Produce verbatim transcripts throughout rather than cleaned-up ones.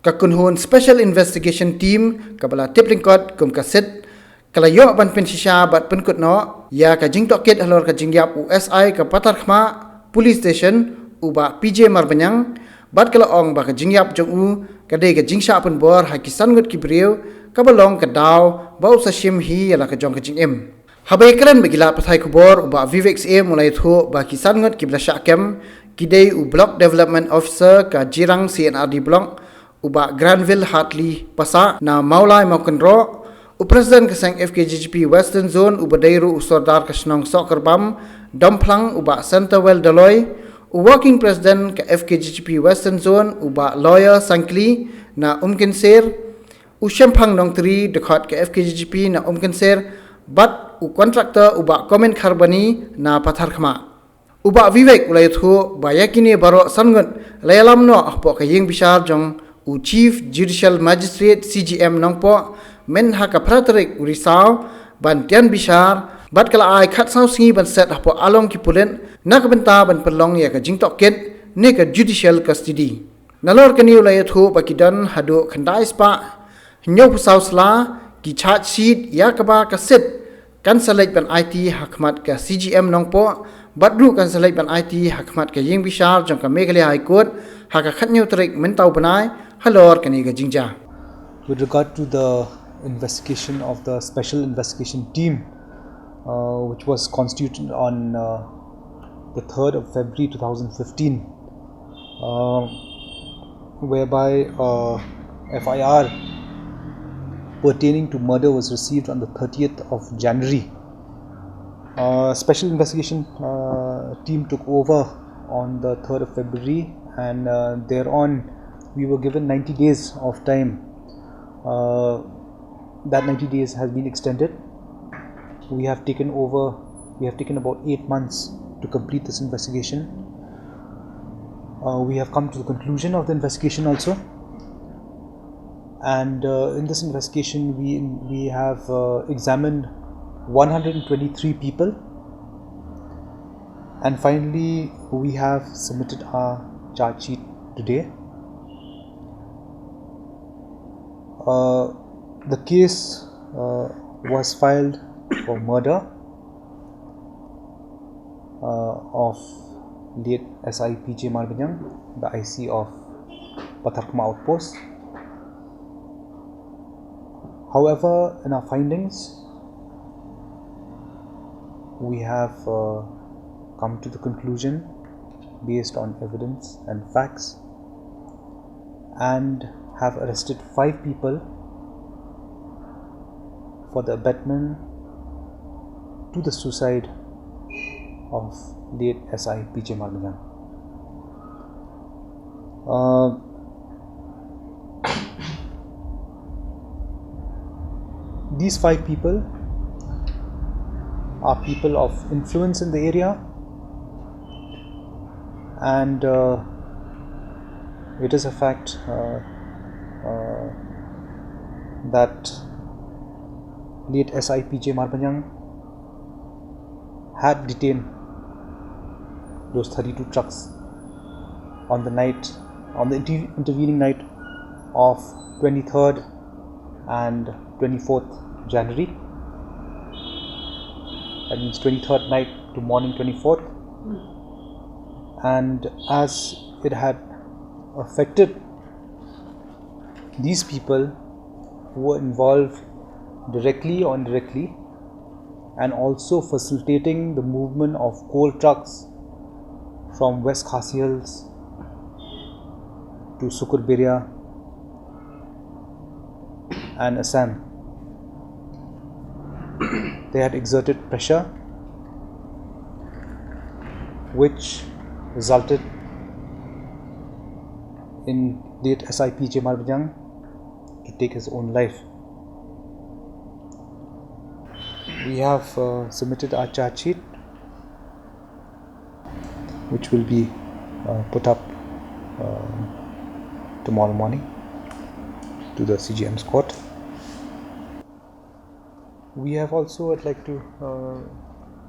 Ka kynhun Special Investigation Team kaba la tip lyngkot kum ka SIT ka la ïoh ban pynshisha bad pynkut noh ïa ka jingtohkit halor ka jingïap u S I ka Patharkhmah Police Station, u Bah P J Marbaniang, bad ka la ong ba ka jingïap jong u ka dei ka jingshah pynbor ha ki san ngut ki briew, kaba long ka daw ba u sa shim hi ïa la ka jong ka jingim. Haba ïakren bad ki lad pathai khubor, u Bah Vivek Syiem u la ïathuh ba ki san ngut kiba la shah kem ki dei u Block Development Officer ka Jirang C and R D Block, u Bah Granville Hartley Passah na Mawlai Mawkynroh, u President ka seng F K J G P Western Zone uba dei ruh u Sordar ka shnong Sohkyrbam Domphlang, u Bah Centerwell Doloi, u Working President ka F K J G P Western Zone, u Bah Lawyer Sangkli na Umkynser, u Shemphang Nongtri, dkhot ka F K J G P na Umkynser, bad u contractor u Bah Komen Kharbani na Patharkhmah. U Bah Vivek u la ïathuh ba ïa kine baroh san ngut la ïalam noh hapoh ka ïing bishar jong u Chief Judicial Magistrate, C J M, Nongpoh, myn ha ka phra tarik u Risaw ban tian bishar, bad ka la ai khatsaw sngi ban set hapoh along ki pulit na ka bynta ban pynlong ïa ka jingtohkit ne ka judicial custody. Nalor kane u la ïathuh ba ki don haduh khyndai spah hynñiewphew saw sla ki charge sheet ïa kaba ka SIT kan sa leit ban aiti ha khmat ka C J M Nongpoh, bad ruh kan sa leit ban aiti ha khmat ka ïing bishar jong ka Meghalaya High Court ha ka khathynñiew tarik mynta u bnai halor kane ka jingjia. With regard to the investigation of the Special Investigation Team, uh, which was constituted on, uh, the third of February two thousand fifteen, uh, whereby, uh, F I R pertaining to murder was received on the thirtieth of January. Uh, Special Investigation, uh, Team took over on the third of February, and, uh, thereon we were given ninety days of time. Uh, that ninety days has been extended. We have taken over, we have taken about eight months to complete this investigation. Uh, we have come to the conclusion of the investigation also. And, uh, in this investigation, we, we have, uh, examined one hundred twenty-three people. And finally, we have submitted our charge sheet today. Uh, the case, uh, was filed for murder, uh, of late S I P J Marbaniang, the I C of Patharkhmah Outpost. However, in our findings, we have, uh, come to the conclusion, based on evidence and facts, and have arrested five people for the abetment to the suicide of late S I P J Marbaniang. Uh, these five people are people of influence in the area, and, uh, it is a fact, uh, uh, that late S I P J Marbaniang had detained those thirty-two trucks on the night, on the inter- intervening night of twenty-third and twenty-fourth January. That means twenty-third night to morning twenty-fourth. And as it had affected these people who were involved directly or indirectly, and also facilitating the movement of coal trucks from West Khasi Hills to Sukurberia and Assam. They had exerted pressure, which resulted in late S I P J Marbaniang to take his own life. We have, uh, submitted our charge sheet, which will be, uh, put up, uh, tomorrow morning to the C J M's court. We have also, I'd like to, uh,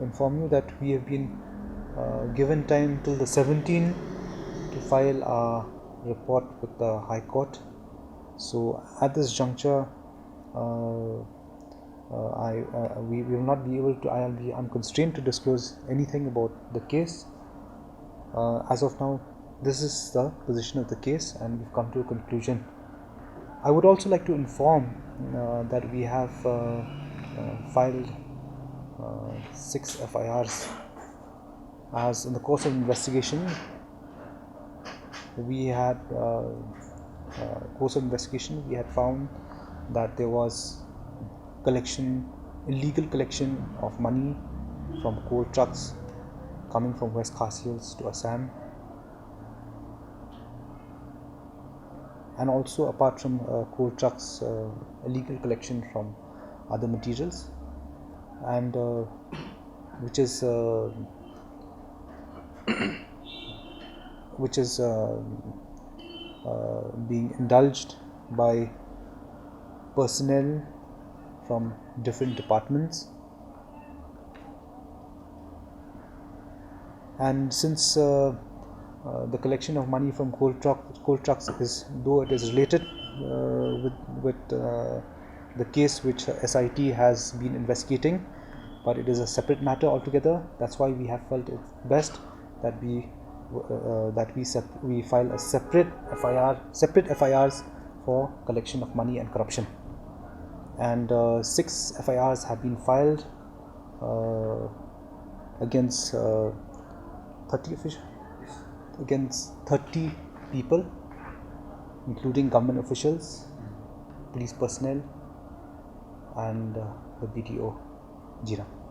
inform you that we have been, uh, given time till the seventeenth to file our report with the High Court. So at this juncture, uh, uh, I uh, we, we will not be able to. I'll be I'm constrained to disclose anything about the case. Uh, as of now, this is the position of the case, and we've come to a conclusion. I would also like to inform uh, that we have uh, uh, filed uh, six F I Rs, as in the course of investigation, we had uh, uh, course of investigation we had found that there was collection, illegal collection of money from coal trucks coming from West Khasi Hills to Assam, and also apart from uh, coal trucks, uh, illegal collection from other materials, and uh, which is uh, which is uh, uh, being indulged by personnel from different departments. And since uh, uh, the collection of money from coal, truck, coal trucks is, though it is related uh, with, with uh, the case which S I T has been investigating, but it is a separate matter altogether. That's why we have felt it best that we uh, that we sep- we file a separate F I R, separate F I Rs for collection of money and corruption. And uh, six F I Rs have been filed uh, against uh, thirty officials, against thirty people, including government officials, police personnel, and uh, the B D O, Jirang.